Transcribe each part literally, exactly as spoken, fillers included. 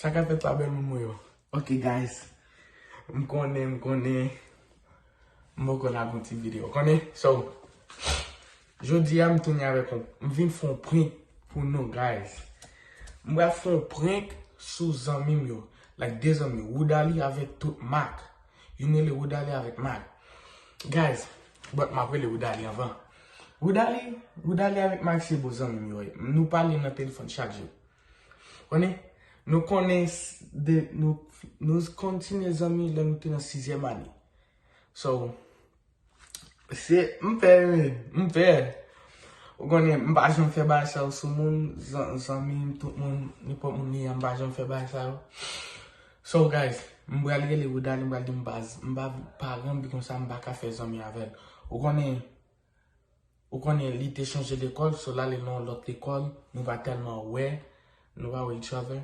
Sa k ap fèt la, bèl moun mwen yo? Ok, guys. M konnen, m konnen. M poko lage yon ti videyo. Konnen? So, jodi a, m tounen avèk yon, m vin fè yon prank pou nou, guys. M pral fè yon prank sou zanmi m yo. Like, de zanmi, Woodali avèk tout Mak. Youn rele Woodali avèk Mak. Guys, but m ap rele Woodali anvan. Woodali, Woodali avèk Mak se bon zanmi m yo ye. Nou pale nan telefòn chak jou. Konnen? Nou konnen s-, de, nou, nou kontinye zanmi lè nou te nan sizyèm ane. So, se, m pè, wi, m pè. Ou konnen, m pa janm fè bagay sa yo sou moun, zan-, zanmi m, tout moun, nenpòt moun li ye, m pa janm fè bagay sa yo. So, guys, m pral rele Woodali, m pral di m pa, m pa, pa rann li konsa, m pa ka fè zanmi avè l. Ou konnen, ou konnen li te chanje lekòl, so l ale nan yon lòt lekòl, nou pa tèlman wè, nou pa wè each other.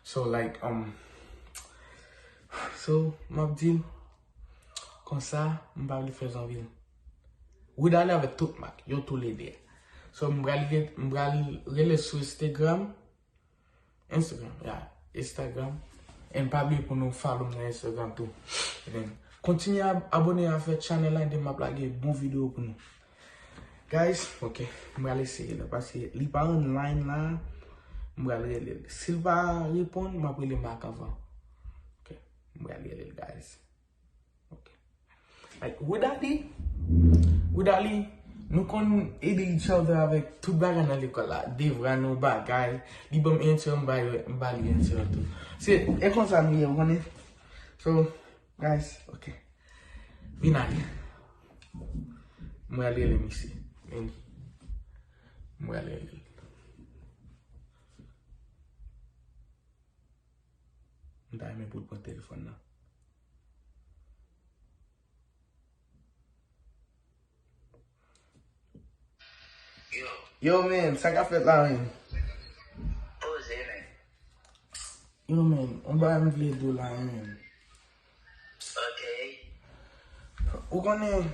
So, like, um, so, m ap di l, konsa, m pa vle fè zanmi l. Woodali avèk tout Mak, yo toulede. So, m pral re-, m pral rele sou Instagram. Instagram, yeah, Instagram. And pa bliye pou nou follow m nan Instagram tou. And then, kontinye ab-, abone avèk channel la, and then m ap lage bon videyo pou nou. Guys, ok, m pral eseye la, paske li pa online la, m pral rele l. Si l pa reponn, m ap rele Mak anvan. Ok, m pral rele l, guys. Ok. Like, Woodali, Woodali, nou konn ede each other avèk tout bagay nan lekòl la. Devwa nou bagay, li ban m answer, m ba yo, m ba li answer tou. Se, e konsa nou ye, ou konnen? So, guys, ok. Vin ale. M pral rele misye. Vini. M pral rele l. M ta renmen pou l pran telefòn nan. Yo. Yo, man, sa k ap fèt la, man? Poze, man. Yo, man, yon bagay m vle di w la, man. Ok. Ou konnen,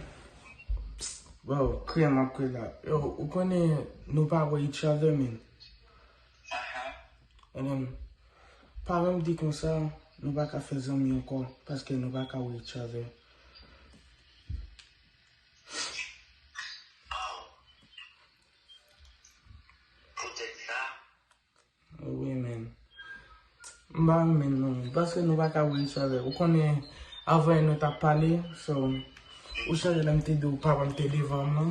bro, kriye m ap kriye la. Yo, ou konnen nou pa wè each other, man. Aha. And then, pa menm di konsa, nou pa ka fè zanmi ankò, paske nou pa ka wè each other. Oh. Poutèt sa? Wi, man. M pa renmen non, paske nou pa ka wè each other. Ou konnen, avan nou t ap pale, so, ou sonje lè m te di w papa m te devan m nan?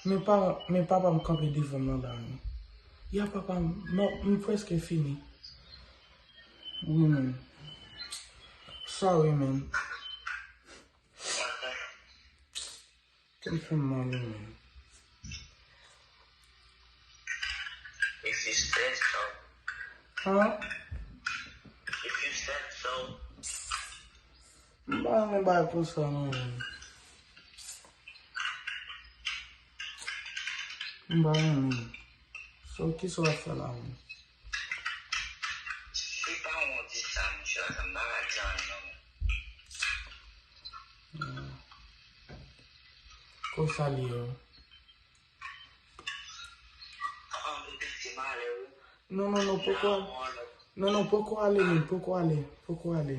Men pa, men papa m kanpe devan m nan la, wi. Ya papa m, m, m prèske fini. Wi, man. Sorry, man. Kè m fè m mal, wi, man. If you said so. Huh? If you said so. M pa renmen bagay konsa non, man. M pa renmen. So, kisa w ap fè la, man? Se pa w di sa, monchè, sa m pa ka di anyen non. Ah. Konsa li ye. Non, non, non, poko al-, non, non, poko ale, men, poko ale, poko ale.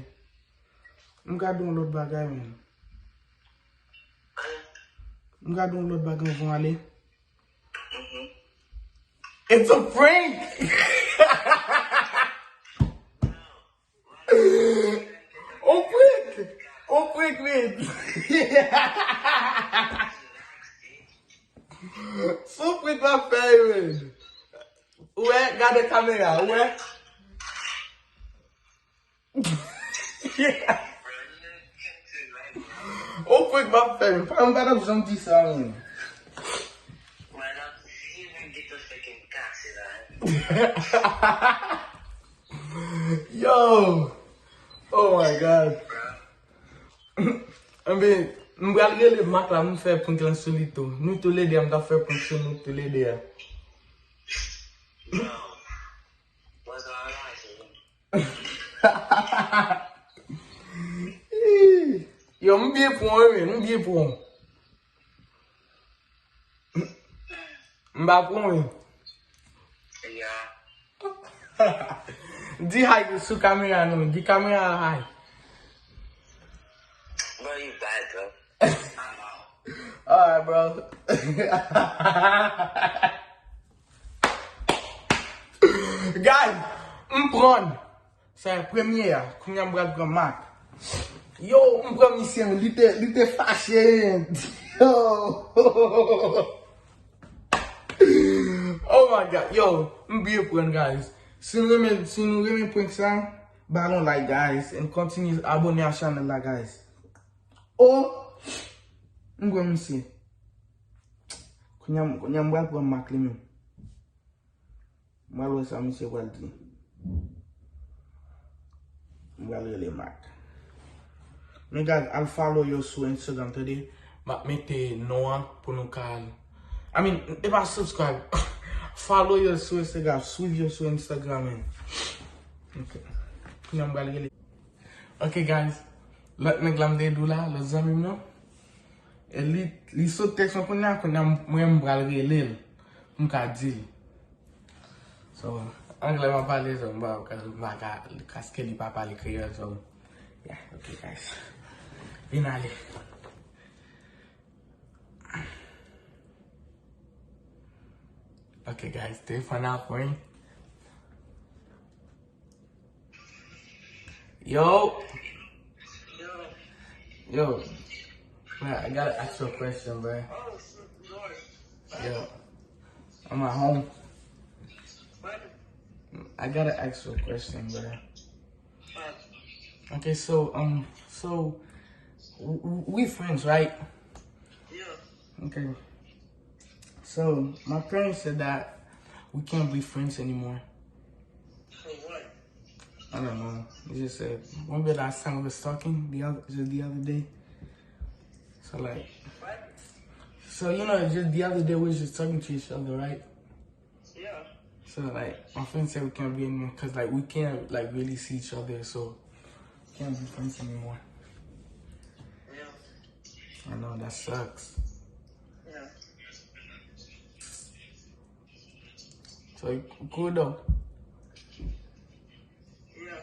M ka di yon lòt bagay, men. M ka di yon lòt bagay anvan w ale. It's a prank! On prank! On prank, men! Se on prank m ap fè, men! Ou wè, gade kamera, ou wè? On prank m ap fè, men. Pa, m pa t ap janm di sa, men. Yo! Oh my God! Enben, m pral rele Mak la, m fè prank lan sou li tou. Nou toulede a, m t ap fè prank sou nou toulede a. Yo, m byen pran, wi, men, m byen pran. M pa pran, wi. Ya. Di hi sou kamera non, di kamera hi. Bro, you bad, bro. Alright, bro. Guys, m pran. Sa e premye a. Kounye a m pral pran Mak. Yo, m pran misye, li te, li te fache. Yo. Oh my God. Yo, m byen pran, guys. Si nou renmen, si nou renmen prank sa, ba nou like, guys, and continue abone a channel la, guys. Oh, m pran misye. Kounye a, kounye a m pral pran Mak li menm. M pral wè sa misye pral di. M pral rele Mak. Men guys, al follow yo sou Instagram, tande. M ap mete non an pou nou ka al. I mean, e pa subscribe. Follow yo sou Instagram, swiv yo sou Instagram, men. Ok. Kounye a m pral rele. Ok, guys. Lòt nèg la m te di w la, lòt zanmi m nan. E li, li sot tèks mwen kounye a, kounye a mwen m pral rele l. Pou m ka di l. So, anglè m ap pale, so m pa, m pa ka, paske li pa pale kreyòl, so, yeah, ok, guys. Vin ale. Ok, guys, telefòn ap ring. Yo. Yo. Man, I gotta ask you a question, bro. Yo. I'm at home. I gotta ask you a question, bro. Okay, so, um, so, w- w- we friends, right? Yeah. Okay. So, my parents said that we can't be friends anymore. For what? I don't know. They just said, remember last time we was talking, the other, just the other day? So, like, What? so, you know, just the other day we was just talking to each other, right? Yeah. So, like, my friend said we can't be anymore because, like, we can't, like, really see each other, so we can't be friends anymore. Yeah. I know, that sucks. Yeah. So, you cool though? Yeah.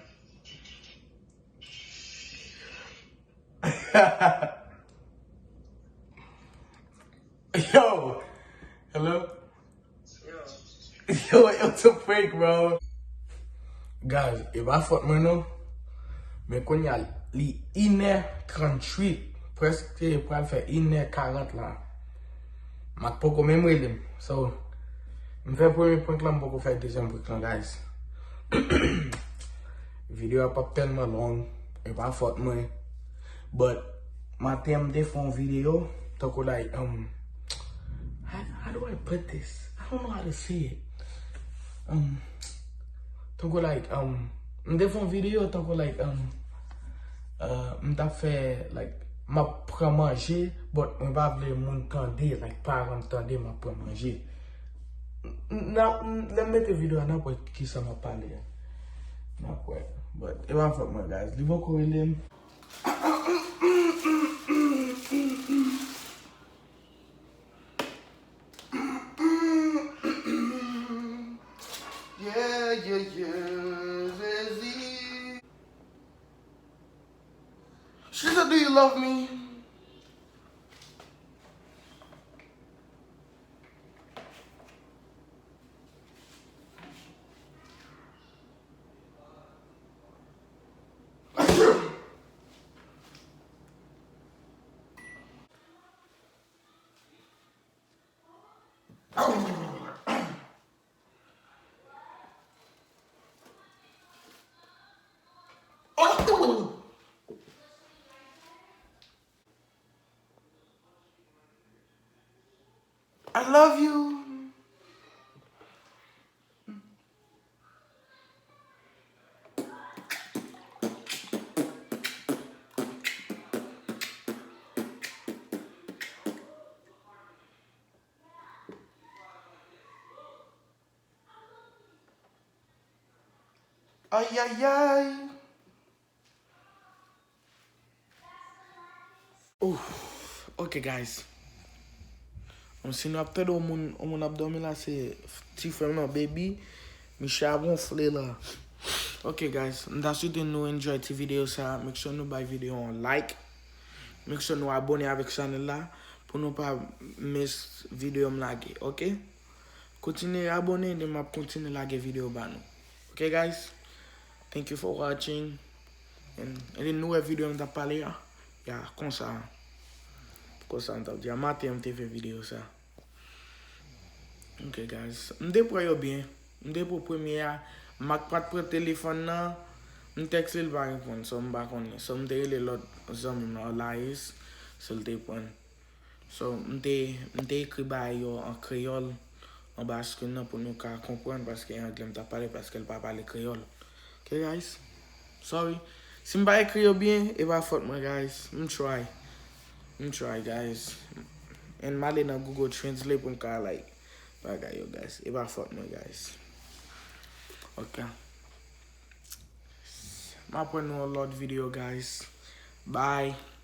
Yo! Hello? Yeah. Yo, yo, it's a prank, bro. Guys, e pa fòt mwen non. Men kounye a, li inè tranntuit. Prèske pral fè inè karant la. Mak poko menm rele m. So, m fè premye prank lan, m poko fè dezyèm prank lan, guys. Videyo a p ap tèlman long. E pa fòt mwen. But, maten an, m te fè yon videyo. Tankou, like, um, how, how do I put this? I don't know how to say it. Um, tankou, like, um, m te fè yon videyo, tankou, like, um, uh, m t ap fè, like, m ap pran manje, but mwen pa vle moun tande, like, paran m tande m ap pran manje. N- n- n- Lè m mete videyo a, n ap wè kisa m ap pale a. N ap wè. But, e pa fòt mwen, guys. Li poko rele m. Yeah, yeah, yeah, Jezi. She said, do you love me? I love you. Ay, ay, ay. Ouf. Ok, guys. Bon, si nou ap tande yon moun, yon moun ap dòmi la, se ti frè m nan, Baby. Miche a gonfle la. Ok, guys, m ta swete nou enjoy ti videyo sa. Make sure nou bay videyo an like. Make sure nou abone avèk chanèl la pou nou pa miss videyo m lage, ok? Kontinye abone, epi m ap kontinye lage videyo ba nou. Ok, guys? Thank you for watching. And, and then nou wè videyo m t ap pale a. Ya, konsa. Konsa m t ap di a. Maten, m te fè videyo sa. Ok, guys. M te pran yo byen. M te pran premye a. Mak pa t pran telefòn nan. M tèks li, li pa reponn. So, m pa konnen. So, m te rele lòt zanmi m nan, Laïs. So, l te pran. So, m te, m te ekri bagay yo an kreyòl, anba screen nan pou nou ka konprann, paske anglè m t ap pale, paske l pa pale kreyòl. Ok, guys? Sorry. Si m pa ekri yo byen, e pa fòt mwen, guys. M try. M try, guys. And m ale nan Google Translate pou m ka, like, bagay yo, guys. E pa fòt mwen, guys. Ok. M ap wè nou yon lòt videyo, guys. Bye.